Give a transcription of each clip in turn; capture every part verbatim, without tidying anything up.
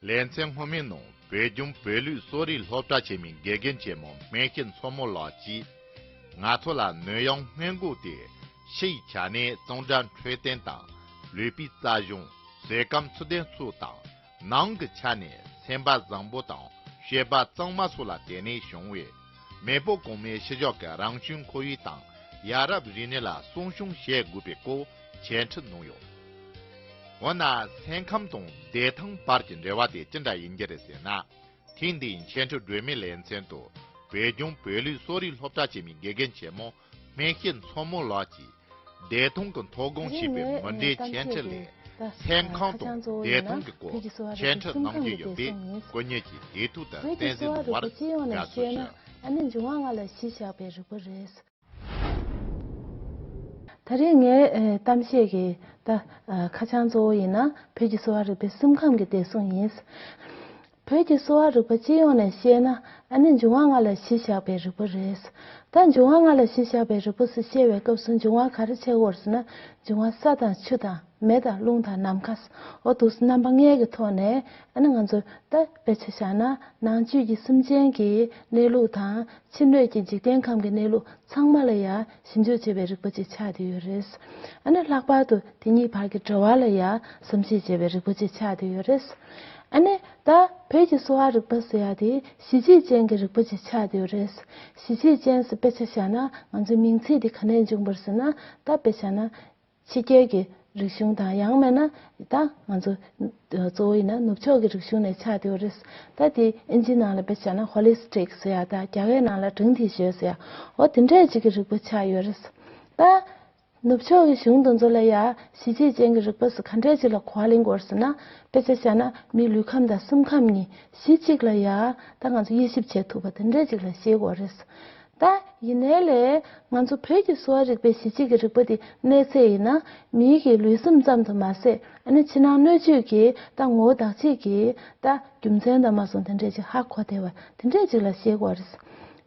ལེ་ཚན་སྔོན་མའི་ནང་བོད་ལྗོངས་བོད་ལུགས་གསོ་རིག་སློབ་གྲྭ་ཆེན་མོའི་དགེ་རྒན་ཆེན་མོ་སྨན་སྐྱིད་མཚོ་མོ་ལགས་ཀྱིས། ང་ཚོ་ལ་ནད་ཡམས་སྔོན་འགོག་དེ་ཕྱིའི་ཆ་ནས་གཙང་སྦྲ་འཕྲོད་བསྟེན་དང་། ལུས་པོའི་རྩལ་གཞུང་། ཟས་སྐོམ་ཚུལ་ལྡན་ཚོ་དང་། ནང་གི་ཆ་ནས་སེམས་པ་བཟང་པོ་དང་སྤྱོད་པ་གཙང་མ་སོགས་ལ་བརྟེན་ནས་བྱུང་བའི་མེས་པོ་གོང་མའི་ཤུལ་བཞག་གི་རང་བྱུང་ཁོར་ཡུག་དང་ཡ་རབས་རིག་གནས་ལ་སྲུང་སྐྱོང་བྱེད་དགོས་པའི་སྐོར་འཆད་ཁྲིད་གནང་ཡོད། འོ་ན་སེམས་ཁམས་དང་བདེ་ཐང་བར་གྱི་འབྲེལ་བ་དེ་ཅི་འདྲ་ཡིན་གྱི་རེད་ཟེར་ན། ཐེངས་འདིའི་འཆད་ཁྲིད་སྒྲོན་མེའི་ལེ་ཚན་དུ་བོད་ལྗོངས་བོད་ལུགས་གསོ་རིག་སློབ་གྲྭ་ཆེན་མོའི་དགེ་རྒན་ཆེན་མོ་སྨན་སྐྱིད་མཚོ་མོ་ལགས་ཀྱིས། བདེ་ཐང་གི་ཐོ་དགོང་ཞེས་པའི་མུ་འབྲེལ་འཆད་ཁྲིད་ལས། སེམས་ཁམས་དང་བདེ་ཐང་གི་སྐོར་འཆད་ཁྲིད་གནང་རྒྱུ་ཡོད་པས་སྐུ་ཉིད་ཀྱིས་དེ་ཐུག་ཏུ་གསན་གཟིགས་གནང་བར་དགའ་བསུ་ཞུ། ཨ་ནི་འབྱུང་བ་ལྔ་ལ་གཞི་བཞག་པའི་རིག་པ་རེད། ད་རེས་ངའི་ཨེ་གཏམ་བཤད་ཀྱི་ད་ཨ་ཁ་བྱང་གཙོ་བོ་ཡིན་ན་བོད་ཀྱི་གསོ་བ་རིག་པའི་སེམས་ཁམས་ཀྱི་བདེ་སྲུང་ཡིན། བོད་ཀྱི་གསོ་བ་རིག་པ་སྤྱི་ཡོངས་ནས་བཤད་ན་ཨ་ནི་འབྱུང་བ་ལྔ་ལ་གཞི་བཞག་པའི་རིག་པ་རེད། ད་འབྱུང་བ་ལྔ་ལ་གཞི་བཞག་པའི་རིག་པ་ཟེར་བཤད་པའི་སྐབས་སུ་འབྱུང་བ་ག་རེ་བྱེད་དགོས་ཟེར་ན། འབྱུང་བ་ས་དང་ཆུ་དང་མེ་དང་རླུང་དང་ནམ་མཁའ། འོ་འདུག་སེ་རྣམ་པ་ལྔའི་གི་ཐོག་ནས་ཨ་ནི་ང་ཚོ་ད་དཔེ་ཆ་བཞག་ན་ནང་བཅུད་ཀྱི་སེམས་ཅན་གྱི་གནས་ལུགས་དང་། ཕྱི་སྣོད་ཀྱི་འཇིག་རྟེན་ཁམས་ཀྱི་གནས་ལུགས་ཚང་མ་ལ་ཡང་ཞིབ་འཇུག་བྱེད་པའི་རིག་པ་ཅིག་ཆགས་བསྡད་ཡོད་རེད། ཨ་ནི་ལྷག་པར་དུ་དེ་གཉིས་བར་གྱི་འབྲེལ་བ་ལ་ཡང་བསམ་གཞིག་བྱེད་པའི་རིག་པ་ཅིག་ཆགས་བསྡད་ཡོད་རེད། ཨ་ནི་ད་བོད་ཀྱི་གསོ་བ་རིག་པ་ཟེར་ཡ་དེ་གཞི་བྱེས་ཅན་གྱི་རིག་པ་ཅིག་ཆགས་བསྡད་ཡོད་རེད། གཞི་བྱེས་ཅན་ཟེར་དཔེ་ཆ་བཞག་ན་ང་ཚོའི་མིང་ཚིག་དེ་ག་ནས་འབྱུང་བ་རེད་ཟེར་ན། ད་དཔེ་བཞག་ན། ཕྱི་རྒྱལ་གྱི་རིག་གཞུང་དང་ཡང་མིན་ན་ད་ང་ཚོ་གཙོ་བོ་ཡིན་ན་ནུབ་ཕྱོགས་ཀྱི་རིག་གཞུང་ནས་ཆགས་བསྡད་ཡོད་རེད། ད་དེ་ཨིན་ཇིའི་ནང་ལ་དཔེ་བཞག་ན་ཧོ་ལི་སི་ཊིག་ཟེར་ཡ་དང་རྒྱ་སྐད་ནང་ལ་གྲངས་ཐིག་ཤོས་ཟེར་ཡ། འོ་དེ་འདྲས་ཅིག་གི་རིག་པ་ཆགས་ཡོད་རེད། ད་ནུབ་ཕྱོགས་ཀྱི་གཞུང་དེ་ཚོ་ལ་ཡ་གཞི་བྱེས་ཅན་གྱི་རིག་པ་ཟེར་ག་འདྲས་ཅིག་ལ་གོ་བ་ལེན་དགོས་རེད་ཟེར་ན། དཔེ་ཆ་བཞག་ན་མིའི་ལུས་ཁམས་དང་སེམས་ཁམས་གཉིས་གཞི་གཅིག་ལ་ཡ་ད་ང་ཚོ་དབྱེ་ཞིབ་བྱེད་ཐུབ་པ་དེ་འདྲས་ཅིག་ལ་ཤེས་དགོས་རེད། ད་ཡིན་ནའི་ལས་ང་ཚོ་བོད་ཀྱི་གསོ་བ་རིག་པའི་གཞི་གཅིག་གི་རིག་པ་དེ་གནས་ཚད་ཡིན་ན་མིའི་གི་ལུས་སེམས་ཙམ་དུ་མ་ཟད། ཨ་ནི་ཕྱི་ནང་སྣོད་བཅུད་ཀྱི་ད་ངོ་བོ་དག་ཅིག་གི་ད་རྒྱུ་མཚན་དང་མ་སོང་དེ་འདྲས་ཅིག་ཧ་གོ་བདེ་བ་དེ་འདྲས་ཅིག་ལ་ཤེས་དགོས་རེད།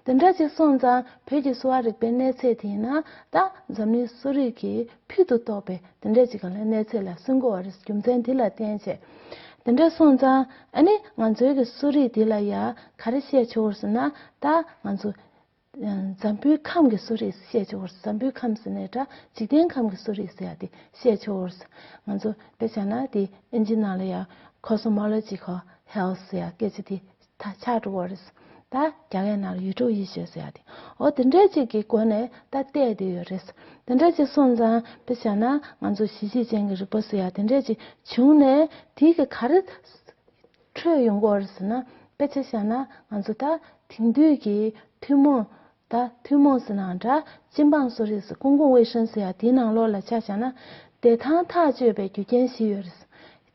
དེ་འདྲ་ཅིག་སོང་ཙང་བོད་ཀྱི་གསོ་བ་རིག་པའི་གནས་ཚད་དེ་ཡིན་ན་ད་འཛམ་གླིང་གསོ་རིག་གི་ཕུལ་དུ་གཏོགས་པའི་དེ་འདྲ་ཅིག་ག་ལ་གནས་ཚད་ལ་སོན་དགོས་པ་རེད། རྒྱུ་མཚན་འདི་ལ་བརྟེན་བྱས། དེ་འདྲ་སོང་ཙང་ཨ་ནི་ང་ཚོའི་གི་གསོ་རིག་འདི་ལ་ཡ་ག་རེ་བཤད་ཆོག་ཟེར་ན། ད་ང་ཚོ་འཛམ་བུའི་ཁམས་ཀྱི་གསོ་རིག་བཤད་ཆོག་འཛམ་བུའི་ཁམས་ཟེར་ནས་འདྲ་འཇིག་རྟེན་ཁམས་ཀྱི་གསོ་རིག་ཟེར་ཡ་དེ་བཤད་ཆོག་ང་ཚོ་དཔེ་བྱས་ན་དེ་ཨིན་ཇི་ནང་ལ་ཡ་ཁོ་སོ་མོ་ལོ་ཇི་ཁལ་ཧེལ་ཐི་ཟེར་ཡ་སྐད་ཆ་དེ་ད་ཆགས་འགྲོ་བ་རེད། ད་རྒྱ་སྐད་ནང་ལ་ཡུལ་གྲུ་ཡེ་ཤེས་ཟེར་ཡ་དེ། འོ་དེ་འདྲས་ཅིག་གི་སྒོ་ནས་ད་བལྟས་བསྡད་ཡོད་རེད། དེ་འདྲས་ཅིག་སོང་ཙང་དཔེ་བྱས་ན་ང་ཚོ་གཞི་བྱེས་ཅན་གྱི་རིག་པ་ཟེར་ཡ་དེ་འདྲས་ཅིག་བྱུང་ནས་དེ་གི་ག་རེ་འཕྲོད་ཡོང་གི་ཡོད་རེད་ཟེར་ན། དཔེ་ཆ་བཞག་ན་ང་ཚོ་ད་དེང་དུས་ཀྱི་ཐུན་མོང་ད་ཐུན་མོང་ཟེར་ནའང་འདྲ། སྤྱི་འབངས་གསོ་རིག་ཟེར་ཀུང་ཀུང་ཝེ་ཧྲན་ཟེར་ཡ་དེའི་ནང་ལོགས་ལ་ཆ་བཞག་ན་བདེ་ཐང་ཐག་གཅོད་པའི་རྒྱུ་རྐྱེན་བཞི་ཡོད་རེད།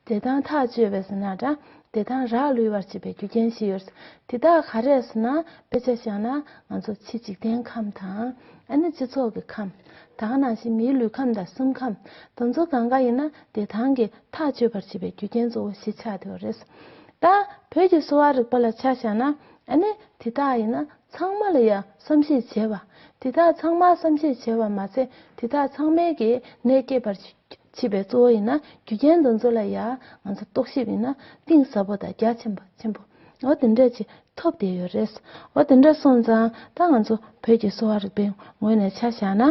བདེ་ཐང་ཐག་གཅོད་པའི་ཟེར་ན་འདྲ། བདེ་ཐང་རག་ལུས་པར་བྱེད་པའི་རྒྱུ་རྐྱེན་བཞི་ཡོད་རེད། དེ་དག་ག་རེ་ཟེར་ན། དཔེ་ཆ་བཞག་ན་ང་ཚོ་ཕྱི་འཇིག་རྟེན་ཁམས་དང་། ཨ་ནི་སྤྱི་ཚོགས་ཀྱི་ཁམས། ད་ག་ནང་བཞིན་མིའི་ལུས་ཁམས་དང་སེམས་ཁམས། དེ་ཚོ་གང་ག་ཡིན་ན་བདེ་ཐང་གི་ཐག་གཅོད་པར་བྱེད་པའི་རྒྱུ་རྐྱེན་གཙོ་བོ་བཞི་ཆགས་བསྡད་ཡོད་རེད། ད་བོད་ཀྱི་གསོ་བ་རིག་པ་ལ་ཆ་བཞག་ན། ཨ་ནི་དེ་དག་ཡིན་ན་ཚང་མ་ལ་ཡང་བསམ་གཞིག་བྱེད་པ། དེ་དག་ཚང་མ་བསམ་གཞིག་བྱེད་པ་མ་ཟད། དེ་དག་ཚང་མའི་གི་ནད་སྐྱེད་པར་བྱེད་པའི་གཙོ་བོ་ཡིན་ན་རྒྱུ་རྐྱེན་དེ་ཚོ་ལ་ཡང་ང་ཚོ་རྟོག་ཞིབ་ཡིན་ན་གཏིང་ཟབ་པོ་དང་རྒྱ་ཆེན་པོ་ཆེན་པོ་འོ་དེ་འདྲ་ཅིག་ཐོབ་བསྡད་ཡོད་རེད། འོ་དེ་འདྲ་སོང་ཙང་ད་ང་ཚོ་བོད་ཀྱི་གསོ་བ་རིག་པའི་ངོས་ནས་ཆ་བཞག་ན།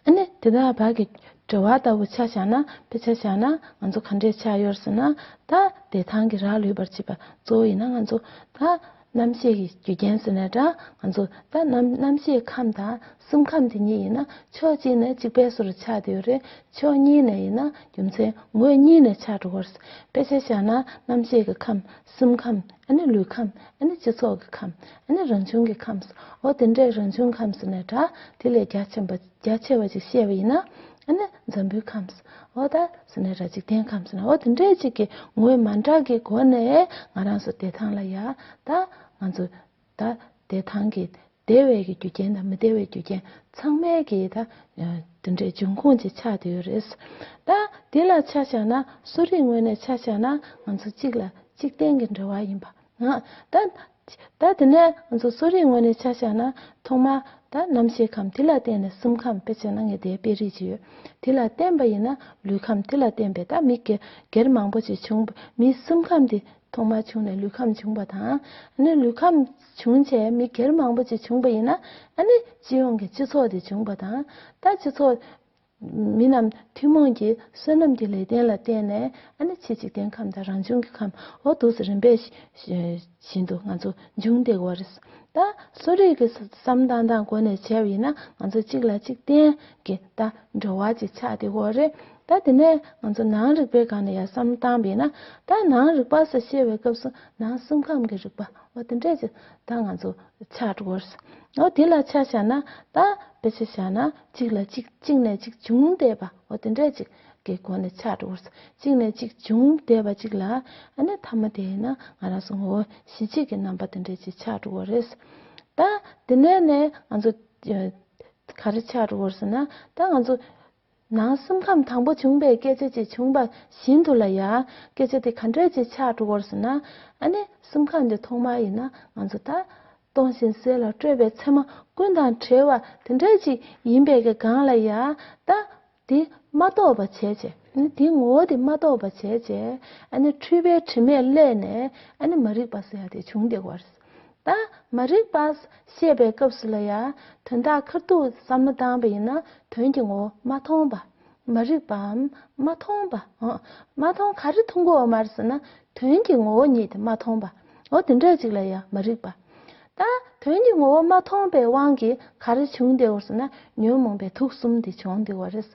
ཨ་ནི་དེ་དག་བར་གྱི་འབྲེལ་བ་ལྟ་བུ་ཆ་བཞག་ན། དཔེ་ཆ་བཞག་ན་ང་ཚོ་ག་འདྲས་ཆགས་ཡོད་ཟེར་ན། ད་བདེ་ཐང་གི་རག་ལུས་པར་བྱེད་པ་གཙོ་བོ་ཡིན་ན་ང་ཚོ་ད་རྣམ་ཤེས་ཀྱི་རྒྱུ་རྐྱེན་ཟེར་ནའང་འདྲ། ང་ཚོ་ད་རྣམ་རྣམ་ཤེས་ཁམས་དང་སེམས་ཁམས་དེ་གཉིས་ཡིན་ན་ཕྱོགས་གཅིག་ནས་གཅིག་པའི་བཟོ་འདྲ་ཆགས་བསྡད་ཡོད་རེད། ཕྱོགས་གཉིས་ནས་ཡིན་ན་རྒྱུ་མཚན་ངོས་གཉིས་ནས་ཆགས་འགྲོ་གི་རེད། དཔེ་ཆ་བཞག་ན་རྣམ་ཤེས་ཀྱི་ཁམས། སེམས་ཁམས། ཨ་ནི་ལུས་ཁམས། ཨ་ནི་སྤྱི་ཚོགས་ཀྱི་ཁམས། ཨ་ནི་རང་བྱུང་གི་ཁམས། འོ་དེ་འདྲའི་རང་བྱུང་ཁམས་ཟེར་ནའང་འདྲ། དེ་ལས་རྒྱ་ཆེན་པོ་རྒྱ་ཆེ་བ་ཅིག་བཤད་པ་ཡིན་ན། ཨ་ནི་འཛམ་བུའི་ཁམས། འོ་ད་ཟེར་ནའང་འདྲ། འཇིག་རྟེན་ཁམས་ཟེར་ན། འོ་དེ་འདྲའི་ཅིག་གི་ངོས་མ་འདྲ་གི་སྒོ་ནས་ང་རང་ཚོ་བདེ་ཐང་ལ་ཡ། ད་ང་ཚོ་ད་བདེ་ཐང་གི་བདེ་བའི་གི་རྒྱུ་རྐྱེན་དང་མི་བདེ་བའི་རྒྱུ་རྐྱེན་ཚང་མའི་གི་ད་དེ་འདྲའི་འབྱུང་ཁུངས་ཅིག་ཆགས་བསྡད་ཡོད་རེད། ད་དེ་ལ་ཆ་བཞག་ན། གསོ་རིག་ངོས་ནས་ཆ་བཞག་ན་ང་ཚོ་གཅིག་ལ་གཅིག་བརྟེན་གྱི་འབྲེལ་བ་ཡིན་པ། ང་ད་ ད་དེ་ནས་ང་ཚོ་གསོ་རིག་ངོས་ནས་ཆ་བཞག་ན། ཐོག་མ་ད་རྣམ་ཤེས་ཁམས། དེ་ལ་བརྟེན་ནས་སེམས་ཁམས། དཔེ་བྱས་ན་ངས་དེའི་དཔེ་རིས་ཅིག་ཡོད། དེ་ལ་བརྟེན་པ་ཡིན་ན་ལུས་ཁམས། དེ་ལ་བརྟེན་པའི་ད་མི་སྒེར་སྒེར་མང་པོ་ཅིག་བྱུང་བ། མིའི་སེམས་ཁམས་དེ་ཐོག་མར་བྱུང་ནས་ལུས་ཁམས་བྱུང་བ་དང་། ཨ་ནི་ལུས་ཁམས་བྱུང་བྱས་མི་སྒེར་མང་པོ་ཅིག་བྱུང་བ་ཡིན་ན། ཨ་ནི་སྤྱི་ཡོངས་ཀྱི་སྤྱི་ཚོགས་དེ་བྱུང་བ་དང་། ད་སྤྱི་ཚོགས་མི་རྣམས་ཐུན་མོང་གི་བསོད་ནམས་ཀྱི་ལས་དོན་ལ་བརྟེན་ནས། ཨ་ནི་ཕྱི་འཇིག་རྟེན་ཁམས་དང་རང་བྱུང་གི་ཁམས། འོ་འདུག་སེ་རིམ་པས་བཞིན་དུ་ང་ཚོ་འབྱུང་བསྡད་ཡོད་རེད། ད་གསོ་རིག་གི་བསམ་སྟངས་སྟངས་སྒོ་ནས་བྱས་པ་ཡིན་ན། ང་ཚོ་གཅིག་ལ་གཅིག་བརྟེན་གྱི་ད་འབྲེལ་བ་ཅིག་ཆགས་བསྡད་ཡོད་རེད། ད་དེ་ནས་ང་ཚོ་ནང་རིག་པའི་སྒང་ནས་ཡར་བསམ་བློ་བཏང་བ་ཡིན་ན། ད་ནང་རིག་པ་ཟེར་བཤད་པའི་སྐབས་སུ་ནང་སེམས་ཁམས་ཀྱི་རིག་པ། འོ་དེ་འདྲས་ཅིག་ད་ང་ཚོ་ཆགས་འགྲོ་གི་རེད། འོ་དེ་ལ་ཆ་བཞག་ན། ད་དཔེ་ཆ་བཞག་ན། གཅིག་ལ་གཅིག་གཅིག་ནས་གཅིག་བྱུང་བསྡད་པ། འོ་དེ་འདྲས་ཅིག་གི་སྒོ་ནས་ཆགས་འགྲོ་གི་རེད། གཅིག་ནས་གཅིག་བྱུང་བསྡད་པ་ཅིག་ལ། ཨ་ནི་མཐའ་མ་དེ་ཡིན་ན་ང་རང་ཚོ་ངོ་བོ་གཞི་གཅིག་གི་རྣམ་པ་དེ་འདྲས་ཅིག་ཆགས་འགྲོ་གི་རེད། ད་དེ་ནས་ནས་ང་ཚོ་ག་རེ་ཆགས་འགྲོ་གི་རེད་ཟེར་ན། ད་ང་ཚོ་ནང་སེམས་ཁམས་དང་པོ་བྱུང་བའི་སྐད་ཆ་ཅིག་བྱུང་བ་བཞིན་དུ་ལ་ཡ། སྐད་ཆ་དེ་ག་འདྲས་ཅིག་ཆགས་འགྲོ་གི་རེད་ཟེར་ན། ཨ་ནི་སེམས་ཁམས་དེ་ཐོག་མ་ཡིན་ན་ང་ཚོ་ད་སྟོང་ཞིང་ཟད་ལ་སྤྲོས་པའི་མཚན་མ་ཀུན་དང་བྲལ་བ་དེ་འདྲས་ཅིག་ཡིན་པའི་གི་སྒང་ལ་ཡ། ད་དེ་མ་རྟོགས་པ་བྱས་བྱས། ཨ་ནི་དེའི་ངོ་བོ་དེ་མ་རྟོགས་པ་བྱས་བྱས། ཨ་ནི་འཁྲུལ་པའི་དྲི་མས་བསླད་ནས། ཨ་ནི་མ་རིག་པ་ཟེར་ཡ་དེ་བྱུང་བསྡད་ཡོད་རེད། ད་མ་རིག་པ་བཤད་པའི་སྐབས་སུ་ལ་ཡ། དོན་དག་ཁ་ཐུག་བསམ་བློ་བཏང་བ་ཡིན་ན། དོན་གྱི་ངོ་བོ་མ་མཐོང་བ། མ་རིག་པའམ་མ་མཐོང་བ། འོ་མ་མཐོང་། ག་རེ་མཐོང་གི་ཡོད་མ་རེད་ཟེར་ན། དོན་གྱི་ངོ་བོ་ཉིད་དེ་མ་མཐོང་བ། འོ་དེ་འདྲ་ཅིག་ལ་ཡ་མ་རིག་པ། ད་དོན་གྱི་ངོ་བོ་མ་མཐོང་པའི་དབང་གིས་ག་རེ་བྱུང་བསྡད་ཡོད་ཟེར་ན། ཉོན་མོངས་པའི་དུག་གསུམ་དེ་བྱུང་བསྡད་ཡོད་རེད།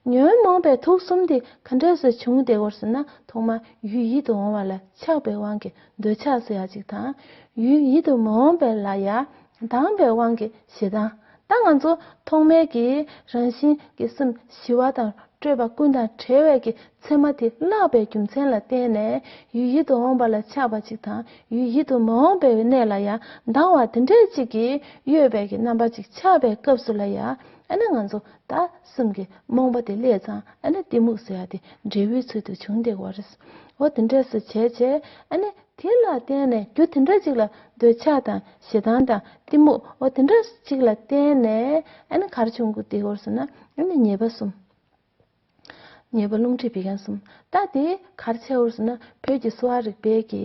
ཉོན་མོངས་པའི་དུག་གསུམ་དེ་ག་འདྲས་སེ་བྱུང་བསྡད་ཡོད་ཟེར་ན། ཐོག་མར་ཡུལ་ཡིད་དུ་འོང་བ་ལ་ཆགས་པའི་དབང་གིས་འདོད་ཆགས་ཟེར་ཡ་ཅིག་དང་། ཡུལ་ཡིད་དུ་མི་འོང་བ་ལ་ཡ་སྡང་བའི་དབང་གིས་ཞེ་སྡང་། ད་ང་ཚོ་ཐོག་མའི་གི་རང་བཞིན་གྱི་སེམས་ཞི་བ་དང་སྤྲོས་པ་ཀུན་དང་བྲལ་བའི་གི་མཚན་མ་དེ་བརླག་པའི་རྒྱུ་མཚན་ལ་བརྟེན་ནས། ཡུལ་ཡིད་དུ་འོང་བ་ལ་ཆགས་པ་ཅིག་དང་། ཡུལ་ཡིད་དུ་མི་འོང་བའི་གནས་ལ་ཡ་སྡང་བ་དེ་འདྲས་ཅིག་གི་གཡོས་པའི་གི་རྣམ་པ་ཅིག་ཆགས་པའི་སྐབས་སུ་ལ་ཡ། ཨ་ནི་ང་ཚོ་ད་སེམས་ཀྱི་རྨོངས་པ་དེ་བསླད་ཙང་། ཨ་ནི་གཏི་མུག་ཟེར་ཡ་དེ་འབྲས་བུའི་ཚུལ་དུ་བྱུང་བསྡད་ཡོད་རེད། འོ་དེ་འདྲས་སེ་བྱས་བྱས། ཨ་ནི་དེ་ལ་བརྟེན་ནས་རྒྱུ་དེ་འདྲ་ཅིག་ལ་འདོད་ཆགས་དང་ཞེ་སྡང་དང་གཏི་མུག་འོ་དེ་འདྲ་ཅིག་ལ་བརྟེན་ནས། ཨ་ནི་ག་རེ་བྱུང་གི་བསྡད་ཡོད་ཟེར་ན། ཨ་ནི་ཉེས་པ་གསུམ། ཉེས་པ་རླུང་མཁྲིས་བད་ཀན་གསུམ། ད་དེ་ག་རེ་བྱས་ཡོད་ཟེར་ན། བོད་ཀྱི་གསོ་བ་རིག་པའི་གི་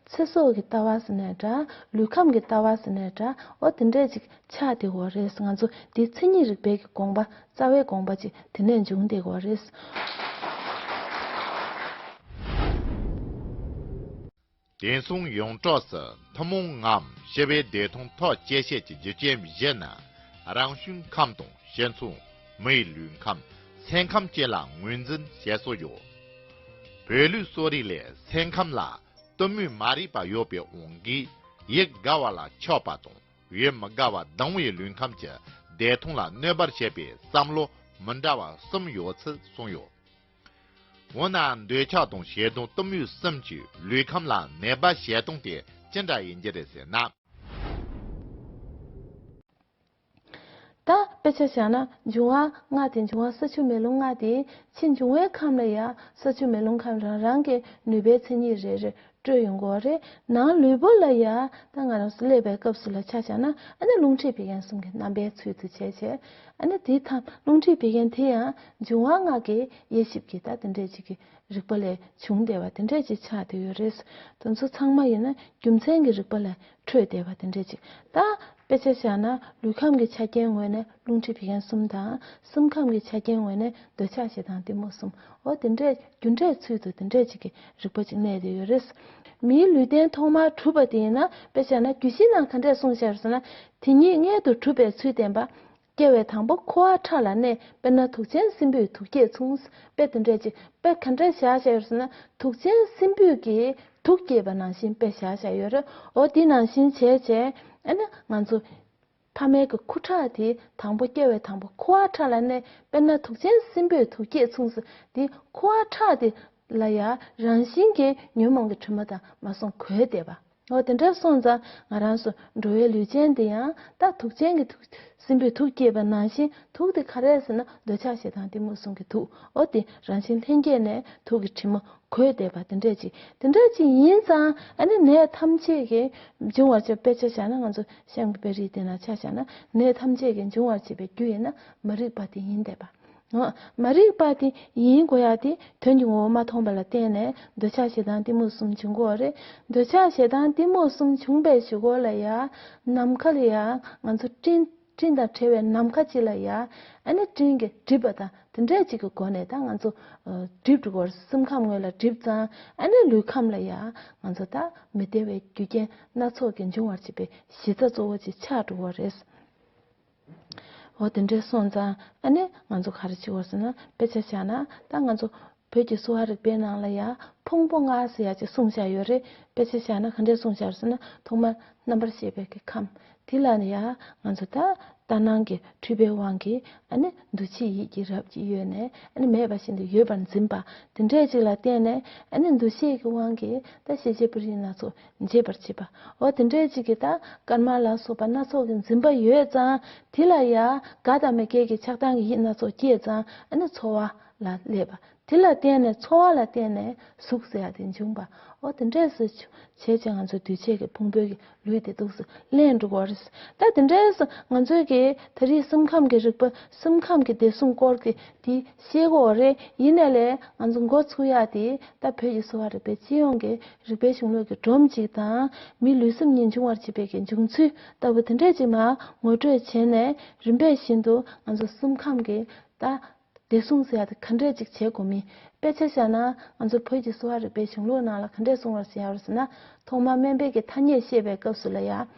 ཚེ་སྲོག་གི་ལྟ་བ་ཟེར་ནའི་འདྲ། ལུས་ཁམས་ཀྱི་ལྟ་བ་ཟེར་ནའི་འདྲ། འོ་དེ་འདྲས་ཅིག་ཆགས་བསྡད་ཡོད་རེད། ང་ཚོ་དེ་མཚན་ཉིད་རིག་པའི་གི་དགོངས་པ། རྩ་བའི་དགོངས་པ་ཅིག་དེ་ནས་འབྱུང་བསྡད་ཡོད་རེད། དེང་སང་ཡོངས་གྲགས་སུ་ཐུན་མོང་ངམ་ཞི་བའི་བདེ་ཐང་ཐག་བཅད་བྱེད་ཀྱི་རྒྱུ་རྐྱེན་བཞི་ནི། རང་བྱུང་ཁམས་དང་སྤྱི་ཚོགས། མིའི་ལུས་ཁམས། སེམས་ཁམས་བཅས་ལ་ངོས་འཛིན་བྱེད་སྲོལ་ཡོད། བོད་ལུགས་གསོ་རིག་ལས། སེམས་ཁམས་ལ་གཏི་མུག་མ་རིག་པ་ཡོད་པའི་དབང་གིས། ཡིད་དགའ་བ་ལ་ཆགས་པ་དང་། ཡིད་མི་དགའ་བ་སྡང་བའི་ལུས་ཁམས་ཀྱི་བདེ་ཐང་ལ་གནོད་པར་བྱེད་པའི་བསམ་བློ་མི་འདྲ་བ་གསུམ་ཡོད་ཚུལ་གསུངས་ཡོད། འོ་ན་འདོད་ཆགས་དང་ཞེ་སྡང་གཏི་མུག་གསུམ་གྱིས་ལུས་ཁམས་ལ་ནད་པ་བྱེད་སྟངས་དེ་ཅི་འདྲ་ཡིན་རྒྱུ་རེད་ཟེར་ན། ད་དཔེ་ཆ་བཞག་ན། འབྱུང་བ་ལྔ་དེ། འབྱུང་བ་ས་ཆུ་མེ་རླུང་ལྔ་དེ། ཕྱི་འབྱུང་བའི་ཁམས་ལ་ཡ་ས་ཆུ་མེ་རླུང་ཁམས་རང་རང་གི་ནུས་པའི་མཚན་ཉིད་རེ་རེ་སྤྲོད་ཡོང་གི་ཡོད་རེད། ནང་ལུས་པོ་ལ་ཡ་ད་ང་རང་ཚོ་སླེབས་པའི་སྐབས་སུ་ལ་ཆ་བཞག་ན། ཨ་ནི་རླུང་མཁྲིས་བད་ཀན་གསུམ་གྱི་རྣམ་པའི་ཚུལ་དུ་བྱས་བྱས། ཨ་ནི་དེའི་མཐའ་རླུང་མཁྲིས་བད་ཀན་དེ་ཡང་འབྱུང་བ་ལྔ་གི་དབྱེ་ཞིབ་ཀྱི་ད་དེ་འདྲས་ཅིག་གི་རིག་པ་ལས་བྱུང་བསྡད་པ་དེ་འདྲས་ཅིག་ཆགས་བསྡད་ཡོད་རེད། དེ་ཚོ་ཚང་མ་ཡིན་ན་རྒྱུ་མཚན་གྱི་རིག་པ་ལས་འཕྲོས་བསྡད་པ་དེ་འདྲས་ཅིག་ད་དཔེ་ཆ་བཞག་ན། ལུས་ཁམས་ཀྱི་ཆ་རྐྱེན་ངོས་ནས་རླུང་མཁྲིས་བད་ཀན་གསུམ་དང་། སེམས་ཁམས་ཀྱི་ཆ་རྐྱེན་ངོས་ནས་འདོད་ཆགས་ཞེ་སྡང་གཏི་མུག་གསུམ། འོ་དེ་འདྲས་རྒྱུ་འབྲས་ཚུལ་དུ་དེ་འདྲས་ཅིག་གི་རིག་པ་ཅིག་གནས་བསྡད་ཡོད་རེད། མིའི་ལུས་རྟེན་ཐོག་མར་གྲུབ་པ་དེ་ཡིན་ན། དཔེ་བཞག་ན་རྒྱུད་བཞིའི་ནང་ག་འདྲས་གསུངས་བཞག་ཡོད་ཟེར་ན། དེ་ཉིད་མངལ་དུ་གྲུབ་པའི་ཚུལ་བསྟན་པ། སྐྱེ་བའི་དང་པོ་ཁུ་བ་ཁྲག་ལ་གནས། དཔེར་ན་དུག་ཅན་སྲིན་བུས་དུག་སྐྱེས་མཚུངས། དཔེ་དེ་འདྲས་ཅིག་དཔེ་ག་འདྲས་བཞག་བཞག་ཡོད་ཟེར་ན། དུག་ཅན་སྲིན་བུས་ཀྱིས་དུག་སྐྱེས་པ་ནང་བཞིན་དཔེ་བཞག་བཞག་ཡོད་རེད། འོ་དེ་ནང་བཞིན་བྱས་བྱས། ཨ་ནི་ང་ཚོ་ཕ་མའི་གི་ཁུ་ཁྲག་དེ་དང་པོ། སྐྱེ་བའི་དང་པོ་ཁུ་བ་ཁྲག་ལ་གནས། དཔེར་ན་དུག་ཅན་སྲིན་བུས་དུག་སྐྱེས་མཚུངས་ཟེར། དེ་ཁུ་བ་ཁྲག་དེ་ལ་ཡ་རང་བཞིན་གྱིས་ཉོན་མོངས་ཀྱི་དྲི་མ་དང་མ་སོང་གོས་བསྡད་པ། འོ་དེ་འདྲ་སོང་ཙང་ང་རང་ཚོ་འགྲོ་བའི་ལུས་ཅན་དེ་ཡང་ད་དུག་ཅན་གྱི་དུག་སྲིན་པོའི་དུག་སྐྱེས་པ་ནང་བཞིན་དུག་དེ་ག་རེ་ཟེར་ན་འདོད་ཆགས་ཞེ་སྡང་གཏི་མུག་གསུམ་གྱི་དུག་འོ་དེ་རང་བཞིན་ལྷན་སྐྱེས་ནས་དུག་གི་དྲི་མ་གོས་བསྡད་པ་དེ་འདྲ་ཅིག་དེ་འདྲ་ཅིག་ཡིན་ཙང་ཨ་ནི་ནད་ཐམས་ཅད་ཀྱི་འབྱུང་བར་བྱེད། དཔེ་ཆ་བཞག་ན་ང་ཚོ་གཤམ་གྱི་དཔེ་རིས་དེ་ནང་ཆ་བཞག་ན་ནད་ཐམས་ཅད་ཀྱི་འབྱུང་བར་བྱེད་པའི་རྒྱུ་ཡིན་ན་མ་རིག་པ་དེ་ཡིན་བསྡད་པ། འོ། མ་རིག་པ་དེ་ཡིན་དགོས་ཡ་དེ་དོན་གྱི་ངོ་བོ་མ་མཐོང་བ་ལ་བརྟེན་ནས་འདོད་ཆགས་ཞེ་སྡང་གཏི་མུག་གསུམ་འབྱུང་གི་ཡོད་རེད། འདོད་ཆགས་ཞེ་སྡང་གཏི་མུག་གསུམ་བྱུང་བའི་གཞུག་གུ་ལ་ཡ་ནམ་མཁའ་ལ་ཡ་ང་ཚོ་སྤྲིན་སྤྲིན་དང་བྲལ་བའི་ནམ་མཁའ་གཅིག་ལ་ཡ་ཨ་ནི་སྤྲིན་གྱིས་བསྒྲིབས་པ་དང་དེ་འདྲས་གཅིག་གི་སྒོ་ནས་ད་ང་ཚོ་བསྒྲིབས་འགྲོ་གི་ཡོད་རེད། སེམས་ཁམས་ངོས་ལ་བསྒྲིབས་ཙང་ཨ་ནི་ལུས་ཁམས་ལ་ཡ་ང་ཚོ་ད་མི་བདེ་བའི་རྒྱུ་རྐྱེན་སྣ་ཚོགས་ཀྱི་འབྱུང་བར་བྱེད་པའི་གཞི་རྩ་གཙོ་བོ་གཅིག་ཆགས་འགྲོ་གི་ཡོད་རེད། འོ་དེ་འདྲས་སོང་ཙང་ཨ་ནི་ང་ཚོ་ག་རེ་བྱེད་དགོས་ཟེར་ན་དཔེ་ཆ་བཞག་ན་ད་ང་ཚོ་བོད་ཀྱི་གསོ་བ་རིག་པའི་ནང་ལ་ཡ་ཕུང་པོ་ལྔ་ཟེར་ཡ་ཅིག་གསུངས་བཞག་ཡོད་རེད། དཔེ་ཆ་བཞག་ན་ག་འདྲས་གསུངས་བཞག་ཟེར་ན་ཐོག་མར་རྣམ་པར་ཤེས་པའི་གི་ཁམས་དེ་ལ་ཡ་ང་ཚོ་ད་ལྟར་སྣང་གི་འཁྲུལ་པའི་དབང་གིས་ཨ་ནི་འདུ་བྱེད་ཡིད་ཀྱི་རབ་ཀྱིས་གཡོས་ནས་ཨ་ནི་མེད་པ་བཞིན་དུ་ཡོད་པར་འཛིན་པ་དེ་འདྲས་ཅིག་ལ་བརྟེན་ནས་ཨ་ནི་འདུ་བྱེད་ཀྱི་དབང་གིས་ད་ཤེས་བྱའི་སྤུ་རིས་སྣ་ཚོགས་འབྱེད་པར་བྱེད་པ། འོ་དེ་འདྲའི་ཅིག་གིས་ད་སྐར་མ་ལ་སོགས་པ་སྣ་ཚོགས་ཀྱི་འཛིན་པ་ཡོད་ཙང་དེ་ལ་ཡ་དགའ་དང་མི་དགའི་གི་ཆགས་སྡང་གི་ཡིད་སྣ་ཚོགས་སྐྱེས་ཙང་ཨ་ནི་ཚོར་བ་ལ་སླེབས་པ། དེ་ལ་བརྟེན་ནས་ཚོར་བ་ལ་བརྟེན་ནས་གཟུགས་ཟེར་ཡ་དེ་འབྱུང་བ། འོ་དེ་འདྲས་སུ་བྱས་བྱས་ང་ཚོ་འདུས་བྱས་ཀྱི་ཕུང་པོའི་གི་ལུས་དེ་འདུག་སེ་ལེན་འགྲོ་གི་ཡོད་རེད། ད་དེ་འདྲས་སུ་ང་ཚོའི་གི་ད་རེས་སེམས་ཁམས་ཀྱི་རིག་པ་སེམས་ཁམས་ཀྱི་བདེ་སྲུང་སྐོར་གྱི་དེ་ཤེས་དགོས་རེད། ཡིན་ནའི་ལས་ང་ཚོ་འགོ་ཚུགས་ཡག་དེ་ད་བོད་ཀྱི་གསོ་བ་རིག་པའི་སྤྱི་ཡོངས་ཀྱི་རིག་པའི་གཞུང་ལུགས་ཀྱི་སྒྲོམ་གཅིག་དང་མིའི་ལུས་སེམས་གཉིས་འབྱུང་བར་བྱེད་པའི་གི་འབྱུང་ཚུལ་ལྟ་བུ་དེ་འདྲས་ཅིག་མར་ངོ་སྤྲོད་བྱས་ནས་རིམ་པས་བཞིན་དུ་ང་ཚོ་སེམས་ཁམས་ཀྱི་ད་བདེ་སྲུང་ཟེར་ཡག་དེ་ག་འདྲས་ཅིག་བྱེད་དགོས་མིན། དཔེ་ཆ་བཞག་ན་ང་ཚོ་བོད་ཀྱི་གསོ་བ་རིག་པའི་གཞུང་ལུགས་ནང་ལ་ག་འདྲས་གསུངས་པར་བྱས་པར་ཟེར་ན་ཐོག་མར་སྨན་པས་ཀྱི་ཐ་སྙད་བཤད་པའི་སྐབས་སུ་ལ་ཡ་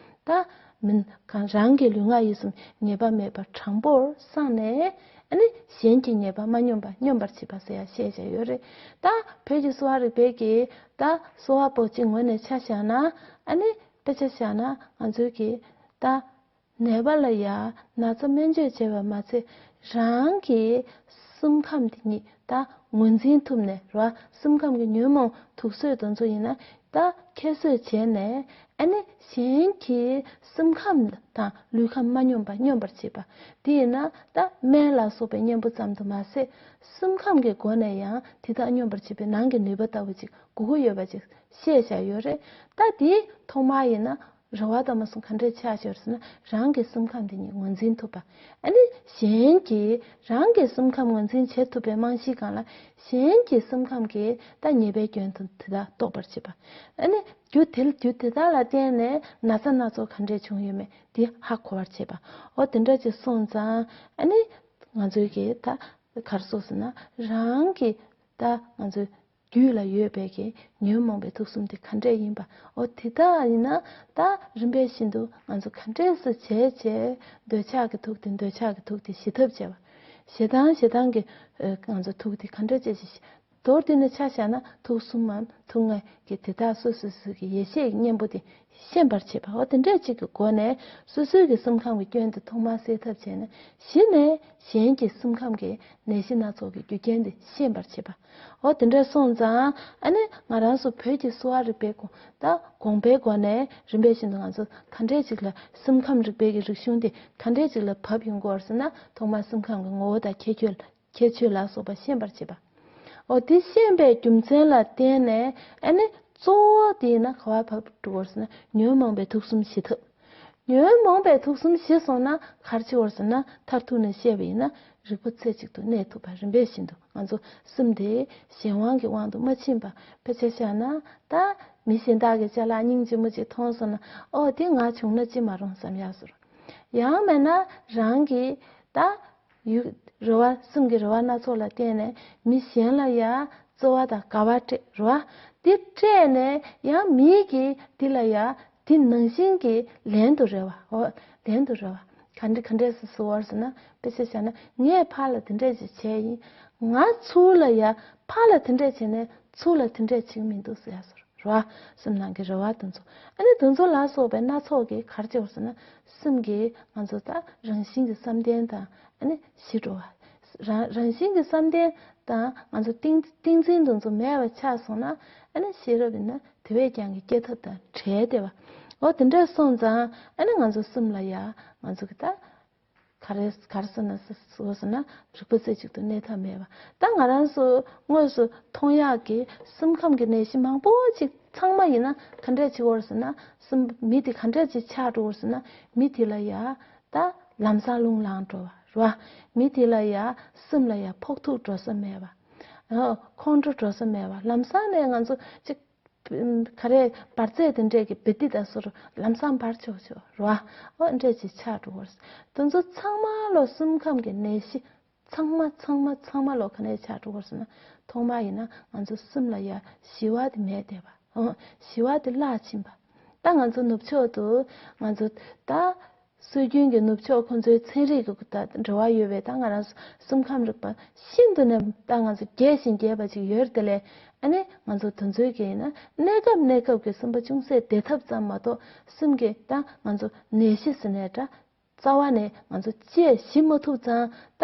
ད་མིན་གང་རང་གི་ལུས་ངག་ཡིད་གསུམ་ཉེས་པ་མེད་པར་དྲང་པོར་བསྲངས་ནས་ཨ་ནི་གཞན་གྱི་ཉེས་པ་མ་སྙོམས་པ་སྙོམས་པར་བྱེད་པ་ཟེར་ཡ་བཤད་བྱས་ཡོད་རེད། ད་བོད་ཀྱི་གསོ་བ་རིག་པའི་གི་ད་གསོ་བ་པོ་གཅིག་ངོས་ནས་ཆ་བཞག་ན་ཨ་ནི་དཔེ་ཆ་བཞག་ན་ང་ཚོའི་གི་ད་ནད་པ་ལ་ཡ་ན་ཚ་སྨན་བཅོས་བྱས་པ་མ་ཚད་རང་གི་སེམས་ཁམས་དེ་ཉིད་ད་ངོས་འཛིན་ཐུབ་ནས་ར་སེམས་ཁམས་ཀྱི་ཉོན་མོངས་དུག་གསོས་དེ་ཚོ་ཡིན་ན་ད་ཁྱད་གསོད་བྱས་ནས་ཨ་ནི་གཞན་གྱི་སེམས་ཁམས་དང་ལུས་ཁམས་མ་སྙོམས་པ་སྙོམས་པར་བྱེད་པ། དེ་ཡིན་ན་ད་སྨན་ལ་སོགས་པའི་གཉེན་པོ་ཙམ་དུ་མ་ཟད་སེམས་ཁམས་ཀྱི་སྒོ་ནས་ཡང་དེ་དག་སྙོམས་པར་བྱེད་པའི་ནང་གི་ནུས་པ་ལྟ་བུ་ཅིག་དགོས་ཀྱི་ཡོད་པ་ཅིག་བཤད་བཞག་ཡོད་རེད། ད་དེ་ཐོག་མར་ཡིན་ན་རེ་བ་དང་མ་སོང་ག་འདྲས་ཆགས་ཤོར་ཟེར་ན་རང་གི་སེམས་ཁམས་དེ་ཉིད་ངོས་འཛིན་ཐུབ་པ། ཨ་ནི་གཞན་གྱིས་རང་གི་སེམས་ཁམས་ངོས་འཛིན་བྱེད་ཐུབ་པའི་རྨང་གཞིའི་སྒང་ལ་གཞན་གྱི་སེམས་ཁམས་ཀྱི་ད་ཉེས་པའི་སྐྱོན་དུ་དེ་དག་རྟོགས་པར་བྱེད་པ། ཨ་ནི་རྒྱུ་དེ་རྒྱུ་དེ་དག་ལ་བརྟེན་ནས་ན་ཚ་སྣ་ཚོགས་ག་འདྲས་བྱུང་ཡོད་མེད་དེ་ཧ་གོ་བར་བྱེད་པ། འོ་དེ་འདྲ་ཅིག་སོང་ཙང་ཨ་ནི་ང་ཚོའི་གི་ད་གར་སོགས་ཟེར་ན་རང་གི་ད་ང་ཚོའི་རྒྱུད་ལ་ཡོད་པའི་གི་ཉོན་མོངས་པའི་དུག་གསུམ་དེ་ག་འདྲས་ཡིན་པ། འོ་དེ་དག་ཡིན་ན་ད་རིམ་པས་བཞིན་དུ་ང་ཚོ་ག་འདྲས་སུ་བྱས་བྱས་འདོད་ཆགས་ཀྱི་དུག་དེ་འདོད་ཆགས་ཀྱི་དུག་དེ་ཞི་ཐབས་བྱས་པ། ཞེ་སྡང་ཞེ་སྡང་གི་ཨ་ང་ཚོ་དུག་དེ་ག་འདྲས་བྱས་བྱས་ཞི། མདོར་བསྡུས་ནས་ཆ་བཞག་ན་དུག་གསུམ་མམ་དུག་ལྔ་གི་དེ་དག་སོ་སོ་སོ་གི་ཡེ་ཤེས་ཀྱི་གཉེན་པོ་དེ་ཤེས་པར་བྱེད་པ། འོ་དེ་འདྲས་གཅིག་གི་སྒོ་ནས་སོ་སོའི་གི་སེམས་ཁམས་ཀྱི་སྐྱོན་དེ་ཐོག་མར་སེལ་ཐབས་བྱས་ནས་གཞི་ནས་གཞན་གྱི་སེམས་ཁམས་ཀྱི་ནད་གཞི་སྣ་ཚོགས་ཀྱི་རྒྱུ་རྐྱེན་དེ་ཤེས་པར་བྱེད་པ། འོ་དེ་འདྲ་སོང་ཙང་ཨ་ནི་ང་རང་ཚོ་བོད་ཀྱི་གསོ་བ་རིག་པའི་གོང་ད་དགོངས་པའི་སྒོ་ནས་རིམ་པས་བཞིན་དུ་ང་ཚོ་ག་འདྲས་ཅིག་ལ་སེམས་ཁམས་རིག་པའི་གི་རིག་གཞུང་དེ་ག་འདྲས་ཅིག་ལ་བབས་ཡོང་དགོས་ཟེར་ན་ཐོག་མར་སེམས་ཁམས་ཀྱི་ངོ་བོ་དང་ཁྱད་ཆོས་ཁྱད་ཆོས་ལ་སོགས་པ་ཤེས་པར་བྱེད་པ། འོ་དེ་ཤེས་པའི་རྒྱུ་མཚན་ལ་བརྟེན་ནས་ཨ་ནི་གཙོ་བོ་དེ་ཡིན་ན་ག་བ་བབས་འགྲོ་དགོས་ཟེར་ན་ཉོན་མོངས་པའི་དུག་གསུམ་ཞི་ཐབས། ཉོན་མོངས་པའི་དུག་གསུམ་ཞི་སོང་ན་ག་རེ་བྱེད་དགོས་ཟེར་ན་མཐར་ཐུག་ནས་བཤད་པ་ཡིན་ན་རིག་པ་རྩེ་གཅིག་ཏུ་གནས་ཐུབ་པ། རིམ་པས་བཞིན་དུ་ང་ཚོ་སེམས་དེ་གཞན་དབང་གི་དབང་དུ་མ་ཕྱིན་པ། དཔེ་ཆ་བཞག་ན་ད་མི་གཞན་དག་གི་ཅ་ལག་སྙིང་རྗེ་མོ་ཅིག་མཐོང་སོང་ན་ཨོ་དེ་ང་བྱུང་ན་ཅི་མ་རུང་བསམ་ཡག་བཟོ་འདྲ། ཡང་མིན་ན་རང་གི་ད་ཡུལ་རེ་བ་སེམས་ཀྱི་རེ་བ་སྣ་ཚོགས་ལ་བརྟེན་ནས་མི་གཞན་ལ་ཡ་བརྩེ་བ་དང་དགའ་བ་སྤྲད་རེད་བ། དེ་སྤྲད་ནས་ཡང་མིའི་གི་དེ་ལ་ཡ་དེ་ནང་བཞིན་གྱི་ལན་དུ་རེ་བ། འོ་ལན་དུ་རེ་བ། ག་འདྲ་ག་འདྲས་སུ་བཟོ་བར་ཟེར་ན་དཔེ་ཆ་བཞག་ན་ངས་ཕར་ལ་དེ་འདྲས་ཅིག་བྱས་ཡིན། ང་ཚུར་ལ་ཡ་ཕར་ལ་དེ་འདྲས་བྱས་ནས་ཚུར་ལ་དེ་འདྲས་བྱེད་ཀྱི་མི་འདུག་ཟེར་ཡ་བཟོ་འདྲ། རེད་བ། སེམས་ནང་གི་རེ་བ་དེ་ཚོ། ཨ་ནི་དེ་ཚོ་ལ་སོགས་པའི་སྣ་ཚོགས་ཀྱི་ག་རེ་བྱེད་དགོས་ཟེར་ན་སེམས་ཀྱི་ང་ཚོ་ད་རང་བཞིན་གྱི་བསམ་གཏན་དང་ཨ་ནི་ཞི་འགྲོ་བ། རང་རང་བཞིན་གྱི་བསམ་གཏན་དང་ང་ཚོ་ཏིང་ཏིང་འཛིན་དེ་ཚོ་མེད་པ་ཆགས་སོང་ན། ཨ་ནི་ཤེས་རབ་ཡིན་ན་དེ་བས་ཀྱང་གི་སྐྱེ་ཐབས་དང་བྲལ་བསྡད་པ། འོ་དེ་འདྲ་སོང་ཙང་ཨ་ནི་ང་ཚོ་སེམས་ལ་ཡ་ང་ཚོ་གི་ད་ག་རེ་ག་རེ་ཟེར་ན་ཟེར་ཟེར་ན་རིག་པ་རྩེ་གཅིག་ཏུ་གནས་ཐབས་མེད་པ། ད་ང་རང་ཚོ་དངོས་སུ་མཐོང་ཡག་གི་སེམས་ཁམས་ཀྱི་ནད་གཞི་མང་པོ་ཅིག་ཚང་མ་ཡིན་ན་ག་འདྲ་ཅིག་ཡོད་ཟེར་ན། སེམས་མི་དེ་ག་འདྲ་ཅིག་ཆགས་འགྲོ་ཟེར་ན། མི་དེ་ལ་ཡ་ད་ལམ་སང་རླུང་ལངས་འགྲོ་བ་རེད་བ། མི་དེ་ལ་ཡ་སེམས་ལ་ཡ་ཕོག་ཐུག་འགྲོ་ས་མེད་པ། ཨོ་ཁོང་ཁྲོ་འགྲོ་ས་མེད་པ། ལམ་སང་ནས་ང་ཚོ་ཅིག་ག་རེ་འབར་རྫས་དེ་འདྲས་ཀྱི་བེ་ཏི་ད་སོར་ལམ་སང་འབར་ཆོག་ཆོག་རེད་བ། ཨོ་འདྲས་ཅིག་ཆགས་འགྲོ་བ་རེད། དེ་ཚོ་ཚང་མ་ལོ་སེམས་ཁམས་ཀྱི་ནད་གཞི། ཚང་མ་ཚང་མ་ཚང་མ་ལོ་ག་ནས་ཆགས་འགྲོ་བ་ཟེར་ན། ཐོག་མ་ཡིན་ན་ང་ཚོ་སེམས་ལ་ཡ་ཞི་བ་དེ་མེད་བསྡད་པ། ཨོ་ཞི་བ་དེ་བརླག་ཕྱིན་པ། ད་ང་ཚོ་ནུབ་ཕྱོགས་དུ་ང་ཚོ་ད་སྲོལ་རྒྱུན་གྱི་ནུབ་ཕྱོགས་ཁོང་ཚོའི་ཚན་རིག་གི་ད་འབྲེལ་བ་ཡོད་པའི་ད་ང་རང་སེམས་ཁམས་རིག་པ་ཤིན་ཏུ་ནས་ད་ང་ཚོ་རྒྱས་ཤིང་རྒྱས་པ་ཅིག་ཡོད་རེད་དེ་ལས། ཨ་ནི་ང་ཚོ་དེ་ཚོའི་གི་ཡིན་ན་གནས་སྐབས་གནས་སྐབས་ཀྱི་སེམས་པ་ཅུང་ཟད་བདེ་ཐབས་ཙམ་མ་གཏོགས་སེམས་ཀྱི་ད་ང་ཚོ་ནད་གཞི་ཟེར་ནས་འདྲ། རྩ་བ་ནས་ང་ཚོ་དཔྱད་ཞིབ་མ་ཐུབ་ཙང་། ད་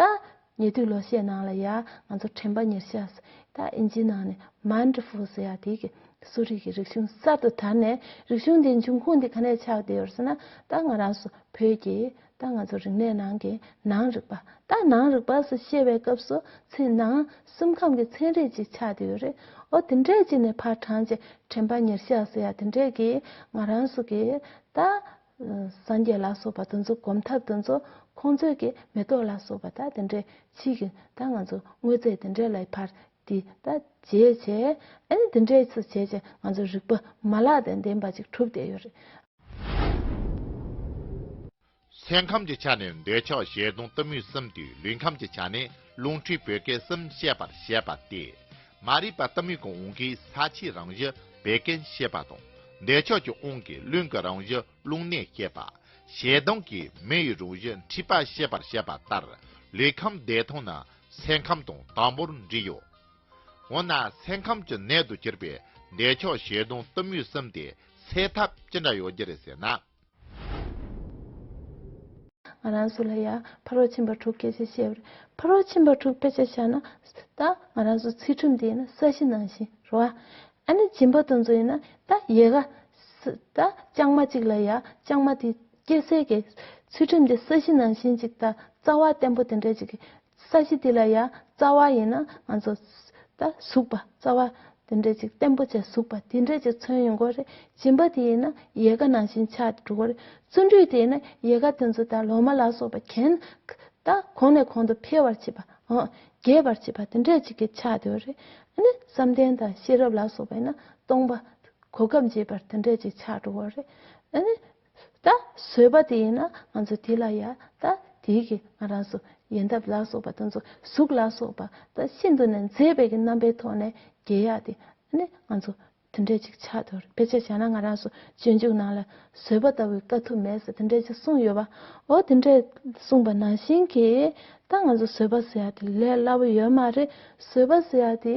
ཉེ་དུས་ལོ་ཤས་ནང་ལ་ཡ་ང་ཚོ་དྲན་པ་ཉེར་ཤ་ཟེར། ད་ཨིན་ཇིའི་ནང་ནས་མའིན་ཌི་ཕུལ་ཟེར་ཡ་དེ་གི་གསོ་རིག་གི་རིག་གཞུང་གསར་དུ་དར་ནས། རིག་གཞུང་དེའི་འབྱུང་ཁུངས་དེ་ག་ནས་ཆགས་བསྡད་ཡོད་ཟེར་ན། ད་ང་རང་ཚོ་བོད་ཀྱི་ད་ང་ཚོ་རིག་གནས་ནང་གི་ནང་རིག་པ། ད་ནང་རིག་པ་ཟེར་བཤད་པའི་སྐབས་སུ་ཚེ་ནང་སེམས་ཁམས་ཀྱི་ཚན་རིག་ཅིག་ཆགས་བསྡད་ཡོད་རེད། ཨོ་དེ་འདྲས་ཅིག་ནས་ཕར་དྲངས་བྱས་དྲན་པ་ཉེར་ཤ་ཟེར་ཡ་དེ་འདྲས་ཀྱི་ང་རང་ཚོ་གི་ད། སངས་རྒྱས་ལ་སོགས་པ་དེ་ཚོ་སྒོམ་ཐབས་དེ་ཚོ་ཁོང་ཚོས་ཀྱི་མེ་ཏོག་ལ་སོགས་པ་ད་དེ་འདྲའི་ཕྱིས་ཀྱི་ད་ང་ཚོ་དངོས་རྫས་དེ་འདྲའི་ལ་ཕར་དེ་ད་བརྗེས་བྱས། ཨ་ནི་དེ་འདྲའི་ཚོ་བྱས་བྱས་ང་ཚོ་རིག་པ་མ་བརླག་དང་ལྡན་པ་ཅིག་གྲུབ་བསྡད་ཡོད་རེད། སེམས་ཁམས་ཀྱི་ཆ་ནས་འདོད་ཆགས་ཞེ་སྡང་གཏི་མུག་གསུམ་དེ། ལུས་ཁམས་ཀྱི་ཆ་ནས་རླུང་མཁྲིས་བད་ཀན་གསུམ་བཤད་པར་བཤད་པ་སྟེ། མ་རིག་པ་གཏི་མུག་གི་དབང་གིས་ས་ཆའི་རང་བཞིན་བད་ཀན་བཤད་པ་དང་། འདོད་ཆགས་ཀྱི་དབང་གིས་རླུང་གི་རང་བཞིན་རླུང་ནད་བཤད་པ། ཞེ་སྡང་གིས་མེ་ཡི་རང་བཞིན་མཁྲིས་པ་བཤད་པར་བཤད་པ་ལྟར། ལུས་ཁམས་བདེ་ཐང་ནི་སེམས་ཁམས་དང་དམ་པོར་འབྲེལ་ཡོད། འོ་ན་སེམས་ཁམས་ཀྱི་ནད་དུ་གྱུར་པའི་འདོད་ཆགས་ཞེ་སྡང་གཏི་མུག་གསུམ་དེ་སེལ་ཐབས་ཅི་འདྲ་ཡོད་རྒྱུ་རེད་ཟེར་ན། ང་རང་ཚོ་ལ་ཡ་ཕ་རོལ་ཕྱིན་པ་དྲུག་སྐད་ཆ་བཤད་པ་རེད། ཕ་རོལ་ཕྱིན་པ་དྲུག་དཔེ་ཆ་བཞག་ན། ད་ང་རང་ཚོ་ཚུལ་ཁྲིམས་དེ་ཡིན་ན་ས་གཞི་ནང་བཞིན་རེད་བ། ཨ་ནི་སྦྱིན་པ་དེ་ཚོ་ཡིན་ན་ད་ཡལ་ག་ས་ད་ལྕང་མ་གཅིག་ལ་ཡ་ལྕང་མ་དེ་སྐྱེ་སའི་གི་ཚུལ་ཁྲིམས་དེ་ས་གཞི་ནང་བཞིན་ཅིག་ད་རྩ་བ་བརྟན་པོ་དེ་འདྲ་ཅིག་གི། ས་གཞི་དེ་ལ་ཡ་རྩ་བ་ཡིན་ན་ང་ཚོ་ད་ཟུག་པ་རྩ་བ་དེ་འདྲ་ཅིག་བརྟན་པོ་བྱས་ཟུག་པ་དེ་འདྲ་ཅིག་མཚོན་ཡོང་གི་རེད། སྦྱིན་པ་དེ་ཡིན་ན་ཡལ་ག་ནང་བཞིན་ཆགས་འགྲོ་གི་རེད། བརྩོན་འགྲུས་དེ་ཡིན་ན་ཡལ་ག་དེ་ཚོ་ད་ལོ་མ་ལ་སོགས་པ་གྱེན་ད་གོང་ནས་གོང་དུ་འཕེལ་བར་བྱེད་པ། ཨོ་རྒྱས་པར་བྱེད་པ་དེ་འདྲ་ཅིག་གི་ཆགས་བསྡད་ཡོད་རེད། ཨ་ནི་བསམ་གཏན་དང་ཤེས་རབ་ལ་སོགས་པ་ཡིན་ན་སྟོང་པ་གོ་སྐབས་འབྱེད་པར་དེ་འདྲ་ཅིག་ཆགས་འགྲོ་གི་རེད། ཨ་ནི། ད་བཟོད་པ་དེ་ཡིན་ན་ང་ཚོ་དེ་ལ་ཡ་ད་དེའི་གི་ང་རང་ཚོ་ཡལ་འདབ་ལ་སོགས་པ་དེ་ཚོ་གཟུགས་ལ་སོགས་པ་ད་ཤིན་ཏུ་ནས་མཛེས་པའི་གི་རྣམ་པའི་ཐོག་ནས་རྒྱས་ཡག་དེ་ནི་ང་ཚོ་དེ་འདྲས་ཅིག་ཆགས་ཐུབ་རེད། དཔེ་ཆ་བཞག་ན་ང་རང་ཚོ་སྤྱོད་འཇུག་ནང་ལ་བཟོད་པ་ལྟ་བུའི་དཀའ་ཐུབ་མེད་ཟེར་དེ་འདྲས་ཅིག་གསུངས་ཡོད་པ། འོ་དེ་འདྲས་གསུངས་པ་ནང་བཞིན་གྱི་ད་ང་ཚོ་བཟོད་པ་ཟེར་ཡག་དེ་ལས་སླ་པོ་ཡོད་མ་རེད། བཟོད་པ་ཟེར་ཡག་དེ།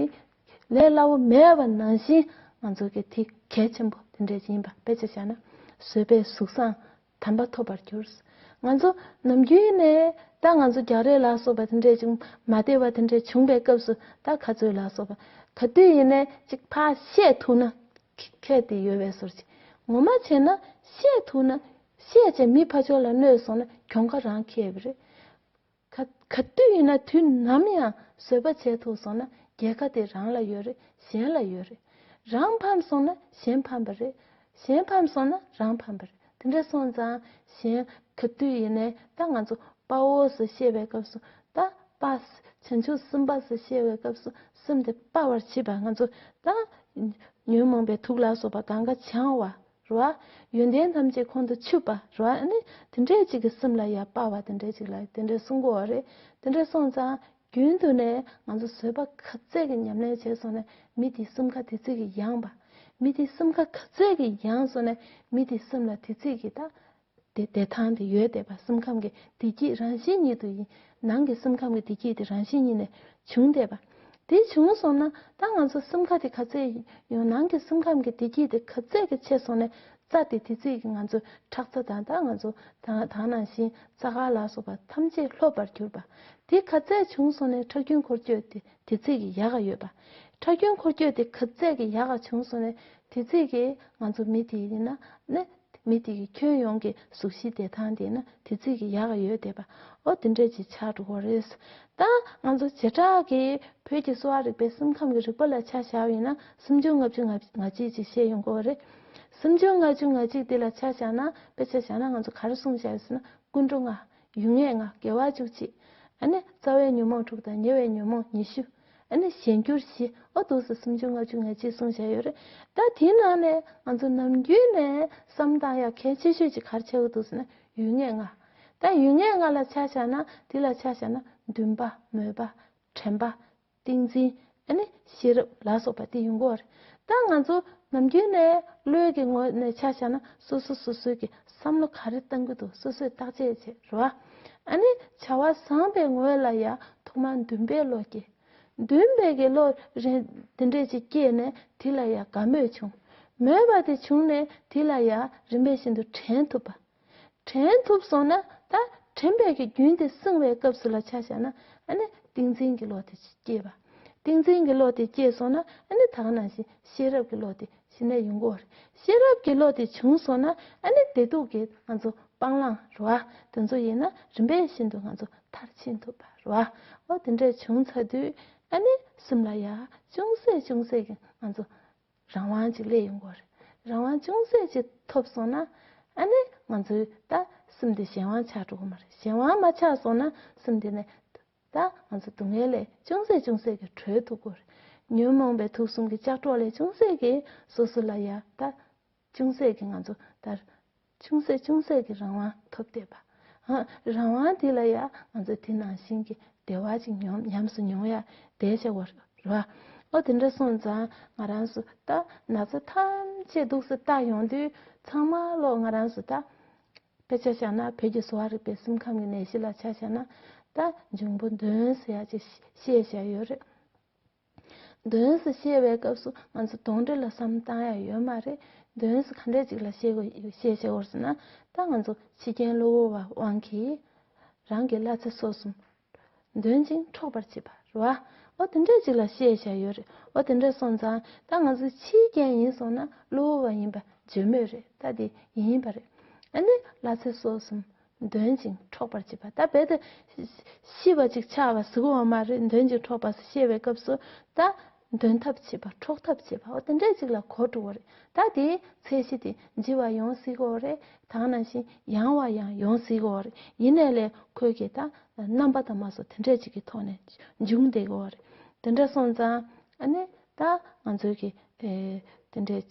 ལས་སླ་བོ་མེད་པ་ནང་བཞིན་ང་ཚོ་གི་དེ་གལ་ཆེན་པོ་དེ་འདྲས་ཡིན་པ་དཔེ་ཆ་བཞག་ན། བཟོད་པས་གཟུགས་བཟང་དམ་པ་ཐོབ་པར་འགྱུར། ང་ཚོ་ནམ་རྒྱུན་ནས་ད་ང་ཚོ་རྒྱག་རེས་ལ་སོགས་པ་དེ་འདྲས་ཅིག་མ་བདེ་བ་དེ་འདྲས་བྱུང་བའི་སྐབས་སུ་ད་ག་ཚོད་ལ་སོགས་པ་ག་དུས་ཡིན་ནའི་ཅིག་ཕར་བཤད་ཐུབ་ན་ཁྱད་དེ་ཡོད་པའི་བཟོ་ཅིག་ངོ་མ་བྱས་ན་བཤད་ཐུབ་ན་བཤད་བྱས་མི་ཕར་ཕྱོགས་ལ་གནོད་སོང་ན་གྱོང་ཁ་རང་འཁྱེར་བ་རེད། ག་ག་དུས་ཡིན་ན་དུས་ནམ་ཡང་བཟོད་པ་བྱས་ཐུབ་སོང་ན་རྒྱལ་ཁ་དེ་རང་ལ་ཡོད་རེད། གཞན་ལ་ཡོད་རེད། རང་ཕམ་སོང་ན་གཞན་ཕམ་པ་རེད། གཞན་ཕམ་སོང་ན་རང་ཕམ་པ་རེད། དེ་འདྲ་སོང་ཙང་གཞན་ག་དུས་ཡིན་ནའི་ད་ང་ཚོ་དཔའ་བོ་ཟེར་བཤད་པའི་སྐབས་སུ་ད་དཔའ་བྱང་ཆུབ་སེམས་དཔའ་ཟེར་བཤད་པའི་སྐབས་སུ་སེམས་དེ་དཔའ་བར་བྱེད་པ་ང་ཚོ་ད་ཉོན་མོངས་པའི་དུག་ལ་སོགས་པ་གང་ག་བྱང་བ། རེད་བ། ཡོན་ཏན་ཐམས་ཅད་ཁོང་དུ་ཆུད་པ་རེད་བ། ཨ་ནི་དེ་འདྲས་ཅིག་གི་སེམས་ལ་ཡ་དཔའ་བ་དེ་འདྲས་ཅིག་ལ་དེ་འདྲས་གསུང་གི་ཡོད་རེད། དེ་འདྲས་སོང་ཙང་རྒྱུན་དུ་ནས་ང་ཚོ་བཟོད་པ་ག་ཚད་ཀྱི་ཉམས་ལེན་བྱས་སོང་ན་མི་དེའི་སེམས་ཁ་དེ་ཚད་ཀྱི་ཡངས་པ། མི་དེའི་སེམས་ཁ་ག་ཚད་ཀྱི་ཡངས་སོང་ན་མི་དེའི་སེམས་ལ་དེ་ཚད་ཀྱི་ད་བདེ་བདེ་ཐང་དེ་ཡོད་བསྡད་པ། སེམས་ཁམས་ཀྱི་བདེ་སྐྱིད་རང་བཞིན་ཉིད་དུ་ཡིན། ནང་གི་སེམས་ཁམས་ཀྱི་བདེ་སྐྱིད་དེ་རང་བཞིན་ཉིད་ནས་བྱུང་བསྡད་པ། དེ་བྱུང་སོང་ན་ད་ང་ཚོ་སེམས་ཁམས་དེ་ག་ཚད་ཡོད། ནང་གི་སེམས་ཁམས་ཀྱི་བདེ་སྐྱིད་དེ་ག་ཚད་ཀྱི་ཆེ་སོང་ནས་རྩ་དེ་དེ་ཚིག་གི་ང་ཚོ་ཁྲག་རྩ་དང་ད་ང་ཚོ་ད་ད་ནང་བཞིན་རྩ་དཀར་ལ་སོགས་པ་ཐམས་ཅད་ལྷོད་པར་གྱུར་པ། དེ་ག་ཚད་བྱུང་སོང་ནས་ཁྲག་རྒྱུན་འཁོར་སྐྱོད་དེ་དེ་ཚིག་གི་ཡག་ག་ཡོད་པ། ཁྲག་རྒྱུན་འཁོར་སྐྱོད་དེ་ག་ཚད་ཀྱི་ཡག་ག་བྱུང་སོང་ནས་དེ་ཚིག་གི་ང་ཚོ་མི་དེ་ཡིན་ན་ནི། མི་དེ་གི་ཁྱོན་ཡོངས་ཀྱི་གཟུགས་གཞི་བདེ་ཐང་དེ་ན་དེ་ཚིག་གི་ཡག་ག་ཡོད་བསྡད་པ། ཨོ་དེ་འདྲས་ཅིག་ཆགས་འགྲོ་གི་རེད། ད་ང་ཚོ་བྱེ་བྲག་གི་བོད་ཀྱི་གསོ་བ་རིག་པའི་སེམས་ཁམས་ཀྱི་རིག་པ་ལ་ཆ་བཞག་པ་ཡིན་ན་སུམ་ཅུ་ལྔ་བཅུ་ང་གཅིག་ཅིག་བཤད་ཡོང་གི་རེད། སུམ་ཅུ་ལྔ་བཅུ་ང་གཅིག་དེ་ལ་ཆ་བཞག་ན་དཔེ་ཆ་བཞག་ན་ང་ཚོ་ག་རེ་གསུངས་བཞག་ཡོད་ཟེར་ན་ཀུན་འགྲོ་ལྔ། ཡུལ་ངེས་ལྔ། དགེ་བ་བཅུ་གཅིག་ཨ་ནི་རྩ་བའི་ཉོན་མོངས་དྲུག་དང་ཉེ་བའི་ཉོན་མོངས་ཉི་ཤུ། ཨ་ནི་གཞན་འགྱུར་བཞི། ཨོ་འདུག་སེ་སུམ་ཅུ་ལྔ་བཅུ་ང་གཅིག་གསུངས་བཞག་ཡོད་རེད། ད་དེའི་ནང་ནས་ང་ཚོ་ནམ་རྒྱུན་ནས་བསམ་བཏང་ཡག་གལ་ཆེ་ཤོས་ཅིག་ག་རེ་ཆགས་ཀྱི་འདུག་ཟེར་ན་ཡུལ་ངེས་ལྔ། ད་ཡུལ་ངེས་ལྔ་ལ་ཆ་བཞག་ན་དེ་ལ་ཆ་བཞག་ན་འདུན་པ། མོས་པ། དྲན་པ། ཏིང་འཛིན། ཨ་ནི་ཤེས་རབ་ལ་སོགས་པ་དེ་ཡོང་གི་ཡོད་རེད། ད་ང་ཚོ་ནམ་རྒྱུན་ནས་བློའི་གི་ངོས་ནས་ཆ་བཞག་ན་སོ་སོ་སོ་སོའི་གི་བསམ་བློ་ག་རེ་བཏང་གི་འདུག་སོ་སོས་བརྟག་དཔྱད་བྱེད་རེད་བ། ཨ་ནི་བྱ་བ་བཟང་པའི་ངོས་ལ་ཡ་ཐོག་མར་འདུན་པའི་བློ་སྐྱེ། འདུན་པའི་གི་བློ་རེ་དེ་འདྲས་ཅིག་སྐྱེས་ནས་དེ་ལ་ཡ་དགའ་མོས་བྱུང་། མོས་པ་དེ་བྱུང་ནས་དེ་ལ་ཡ་རིམ་པས་བཞིན་དུ་དྲན་ཐུབ་པ། དྲན་ཐུབ་སོང་ན་ད་དྲན་པའི་གི་རྒྱུན་དེ་བསྲིང་བའི་སྐབས་སུ་ལ་ཆ་བཞག་ན་ཨ་ནི་ཏིང་འཛིན་གྱི་བློ་དེ་སྐྱེས་པ། ཏིང་འཛིན་གྱི་བློ་དེ་སྐྱེས་སོང་ན་ཨ་ནི་ད་ག་ནང་བཞིན་ཤེས་རབ་ཀྱི་བློ་དེ་གཞི་ནས་ཡོང་གི་ཡོད་རེད། ཤེས་རབ་ཀྱི་བློ་དེ་བྱུང་སོང་ན་ཨ་ནི་བདེ་སྡུག་གི་ང་ཚོ་སྤང་བླང་རེད་བ། དེ་ཚོ་ཡིན་ན་རིམ་པས་བཞིན་དུ་ང་ཚོ་མཐར་ཕྱིན་ཐུབ་པ་རེད་བ། ཨོ་དེ་འདྲས་བྱུང་ཚར་དུས་ཨ་ནི་སེམས་ལ་ཡ་ཅུང་ཟད་ཅུང་ཟད་ཀྱི་ང་ཚོ་རང་དབང་ཅིག་སླེབས་ཡོང་གི་ཡོད་རེད། རང་དབང་ཅུང་ཟད་ཅིག་ཐོབ་སོང་ན་ཨ་ནི་ང་ཚོའི་ད་སེམས་དེ་གཞན་དབང་ཆགས་འགྲོ་གི་མ་རེད། གཞན་དབང་མ་ཆགས་སོང་ན་སེམས་དེ་ནས་ད་ང་ཚོ་སྡུག་བསྔལ་ལས་ཅུང་ཟད་ཅུང་ཟད་ཀྱིས་གྲོལ་ཐུབ་ཀྱི་ཡོད་རེད། ཉོན་མོངས་པའི་དུག་གསུམ་གྱི་ལྕགས་སྒྲོག་ལས་ཅུང་ཟད་ཀྱིས་སོ་སོ་ལ་ཡ་ད་ཅུང་ཟད་ཀྱིས་ང་ཚོ་ད་ཅུང་ཟད་ཅུང་ཟད་ཀྱི་རང་དབང་ཐོབ་བསྡད་པ། ཧ། རང་དབང་དེ་ལ་ཡ་ང་ཚོ་དེ་ནང་བཞིན་གྱི་བདེ་བ་ཅིག་མྱོང་ཉམས་སུ་མྱོང་ཡ་བསྡད་བྱ་བ་རེད་བ། ཨོ་དེ་འདྲ་སོང་ཙང་ང་རང་ཚོ་ད་ན་ཚ་ཐམས་ཅད་འདུག་སེ་བལྟ་ཡོང་དུས་ཚང་མ་ལོག་ང་རང་ཚོ་ད་དཔེ་ཆ་བཞག་ན་བོད་ཀྱི་གསོ་བ་རིག་པའི་སེམས་ཁམས་ཀྱི་ནད་གཞི་ལ་ཆ་བཞག་ན་ད་འབྱུང་པོ་གདོན་ཟེར་ཡ་ཅིག་བཤད་བཞག་ཡོད་རེད། གདོན་ཟེར་བཤད་པའི་སྐབས་སུ་ང་ཚོ་གདོན་འདྲེ་ལ་བསམ་བཏང་ཡ་ཡོད་མ་རེད། གདོན་ཟེར་ག་འདྲས་ཅིག་ལ་བཤད་དགོས་བཤད་བཤད་དགོས་ཟེར་ན་ད་ང་ཚོ་འཆི་རྐྱེན་གློ་བུར་བ་དབང་གིས་རང་གི་བླ་ཚེ་སྲོག་གསུམ་འདོན་ཅིང་འཕྲོག་པར་བྱེད་པ་རེད་བ། ཨོ་དེ་འདྲས་ཅིག་ལ་བཤད་བཞག་ཡོད་རེད། ཨོ་དེ་འདྲས་སོང་ཙང་ད་ང་ཚོ་འཆི་རྐྱེན་ཡིན་སོང་ན་གློ་བུར་བ་ཡིན་པ་བརྗོད་མོས་རེད། ད་དེ་ཡིན་པ་རེད། ཨ་ནི་བླ་ཚེ་སྲོག་གསུམ་འདོན་ཅིང་འཕྲོག་པར་བྱེད་པ། ད་རྦད་དེ་ཤི་བ་ཅིག་ཆགས་པ་ཟེར་གོ་བ་མ་རེད། འདོན་ཅིང་འཕྲོག་པ་ཟེར་བཤད་པའི་སྐབས་སུ་ད་འདོན་ཐབས་བྱེད་པ་འཕྲོག་ཐབས་བྱེད་པ་འོ་དེ་འདྲས་ཅིག་ལ་གོ་འགྲོ་བ་རེད། ད་དེའི་ཚད་གཞི་དེ་ལྗི་བ་ཡོང་སྲིད་གོ་རེད། ད་ག་ནང་བཞིན་ཡང་བ་ཡང་ཡོང་སྲིད་གོ་རེད། ཡིན་ནའི་ལས་ཁོས་ཀྱི་ད་རྣམ་པ་དང་མ་སོགས་དེ་འདྲས་ཅིག་གི་ཐོག་ནས་འབྱུང་བསྡད་གོ་རེད། དེ་འདྲས་སོང་ཙང་ཨ་ནི་ད་ང་ཚོའི་གི་ཨེ་དེ་འདྲས་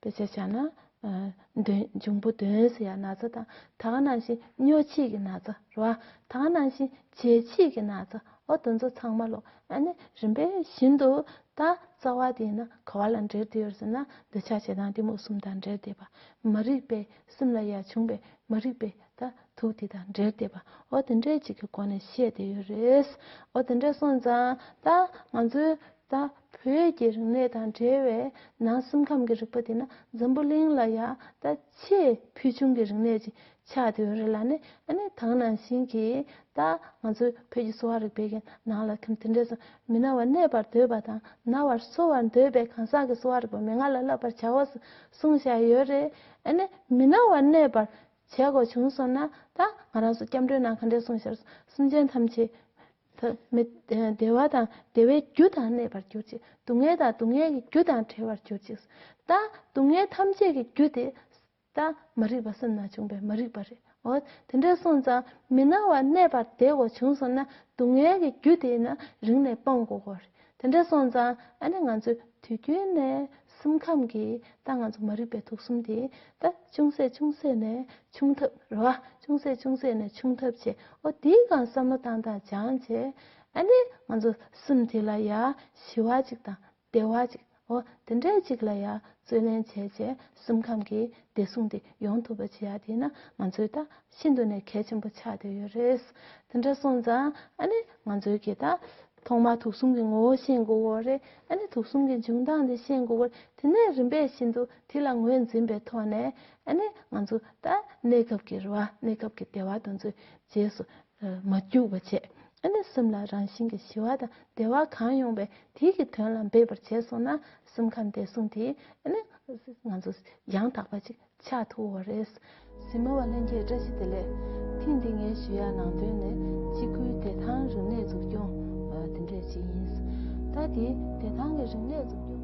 དཔེ་ཆ་བཞག་ན། ཨ་འདོན་འབྱུང་པོ་གདོན་ཟེར་ཡ་ན་ཚ་དང་ད་ག་ནང་བཞིན་སྨྱོ་བྱེད་ཀྱི་ན་ཚ་རེད་བ། ད་ག་ནང་བཞིན་བྱེད་བྱེད་ཀྱི་ན་ཚ་འོ་དེ་ཚོ་ཚང་མ་ལོ་ཨ་ནི་རིམ་པས་བཞིན་དུ་ད་རྩ་བ་དེ་ཡིན་ན་ག་བ་ལ་འབྲེལ་བསྡད་ཡོད་ཟེར་ན་འདོད་ཆགས་ཞེ་སྡང་གཏི་མུག་གསུམ་དང་འབྲེལ་བསྡད་པ། མ་རིག་པའི་སེམས་ལ་ཡ་བྱུང་བའི་མ་རིག་པའི་ད་དུག་དེ་དང་འབྲེལ་བསྡད་པ་འོ་དེ་འདྲས་ཅིག་གི་སྒོ་ནས་བཤད་བསྡད་ཡོད་རེད། འོ་དེ་འདྲས་སོང་ཙང་ད་ང་ཚོའི་ད་བོད་ཀྱི་རིག་གནས་དང་འབྲེལ་བའི་ནང་སེམས་ཁམས་ཀྱི་རིག་པ་དེ་ན་འཛམ་བུ་གླིང་ལ་ཡང་ད་ཆེས་ཕུལ་བྱུང་གི་རིག་གནས་ཅིག་ཆགས་བསྡད་ཡོད་རེད་ལ་ནི། ཨ་ནི་ད་ག་ནང་བཞིན་གྱི་ད་ང་ཚོའི་བོད་ཀྱི་གསོ་བ་རིག་པའི་གི་ནང་ལ་ཁམས་དེ་འདྲས་སོང་མི་ན་བ་གནས་པར་འདོད་པ་དང་ན་བར་གསོ་བར་འདོད་པའི་གང་ཟག་གི་གསོ་བ་རིག་པ་མན་ངག་ལ་བསླབ་པར་བྱའོ་གསུངས་བཞག་ཡོད་རེད། ཨ་ནི་མི་ན་བ་གནས་པར་བྱེད་དགོས་བྱུང་སོང་ན་ད་ང་རང་ཚོ་སྐྱབས་འགྲོའི་ནང་ག་འདྲས་གསུངས་ཤར། སེམས་ཅན་ཐམས་ཅད་ད་མི་བདེ་བ་དང་བདེ་བའི་རྒྱུ་དང་གནས་པར་གྱུར་ཅིག་སྡུག་བསྔལ་དང་སྡུག་བསྔལ་གྱི་རྒྱུ་དང་བྲལ་བར་གྱུར་ཅིག་ད་སྡུག་བསྔལ་ཐམས་ཅད་ཀྱི་རྒྱུ་དེ་ད་མ་རིག་པ་སེམས་ནང་བྱུང་བའི་མ་རིག་པ་རེད། འོ་དེ་འདྲས་སོང་ཙང་མི་ན་བ་གནས་པར་བདེ་དགོས་བྱུང་སོང་ན་སྡུག་བསྔལ་གྱི་རྒྱུ་དེ་ཡིན་ན་རིང་ནས་སྤང་དགོས་གོ་རེད། དེ་འདྲ་སོང་ཙང་ཨ་ནི་ང་ཚོས་དུས་རྒྱུན་ནས་སེམས་ཁམས་ཀྱི་ད་ང་ཚོ་མ་རིག་པའི་དུག་གསུམ་དེ་ད་ཅུང་ཟད་ཅུང་ཟད་ནས་ཆུང་ཐབས་རེད་བ། ཅུང་ཟད་ཅུང་ཟད་ནས་ཆུང་ཐབས་བྱས། འོ་དེའི་སྒང་བསམ་བློ་བཏང་སྟངས་སྦྱངས་བྱས། ཨ་ནི་ང་ཚོ་སེམས་དེ་ལ་ཡ་ཞི་བ་ཅིག་དང་བདེ་བ་ཅིག་འོ་དེ་འདྲས་ཅིག་ལ་ཡ་བརྩོན་ལེན་བྱས་བྱས་སེམས་ཁམས་ཀྱི་བདེ་སྲུང་དེ་ཡོང་ཐུབ་པ་བྱེད་ཡ་དེ་ན་ང་ཚོའི་ད་ཤིན་ཏུ་ནས་གལ་ཆེན་པོ་ཆགས་བསྡད་ཡོད་རེད། དེ་འདྲ་སོང་ཙང་ཨ་ནི་ང་ཚོའི་གི་ད། ཐོག་མར་དུག་གསུམ་གྱི་ངོ་བོ་ཤེས་དགོས་ཀྱི་རེད། ཨ་ནི་དུག་གསུམ་གྱི་འབྱུང་སྟངས་དེ་ཤེས་དགོས་ཀྱི་རེད། དེ་ནས་རིམ་པས་བཞིན་དུ་དེ་ལ་ངོས་འཛིན་པའི་ཐོག་ནས་ཨ་ནི་ང་ཚོ་ད་གནས་སྐབས་ཀྱི་རེ་བ། གནས་སྐབས་ཀྱི་བདེ་བ་དེ་ཚོའི་རྗེས་སུ་མ་སྐྱུག་པ་བྱས། ཨ་ནི་སེམས་ལ་རང་བཞིན་གྱི་ཞི་བ་དང་བདེ་བ་གང་ཡོང་བའི་དེ་གི་དོན་ལ་འབད་པར་བྱས་སོང་ན། སེམས་ཁམས་བདེ་སྲུང་དེ་ཨ་ནི་ང་ཚོ་ཡང་དག་པ་ཅིག་ཆགས་ཐུབ་པ་རེད། གཟིགས་མོ་བ་ལྷན་རྒྱས་བཀྲ་ཤིས་བདེ་ལེགས། ཐེངས་འདི་ངས་ཞུ་ཡ་ནང་དོན་ནི་གཅིག་ཁུལ་བདེ་ཐང་རིག་གནས་འཛུགས་སྐྱོང་དེ་འདྲས་ཅིག་ཡིན། ད་དེ་བདེ་ཐང་གི་རིག་གནས་འཛུགས་སྐྱོང་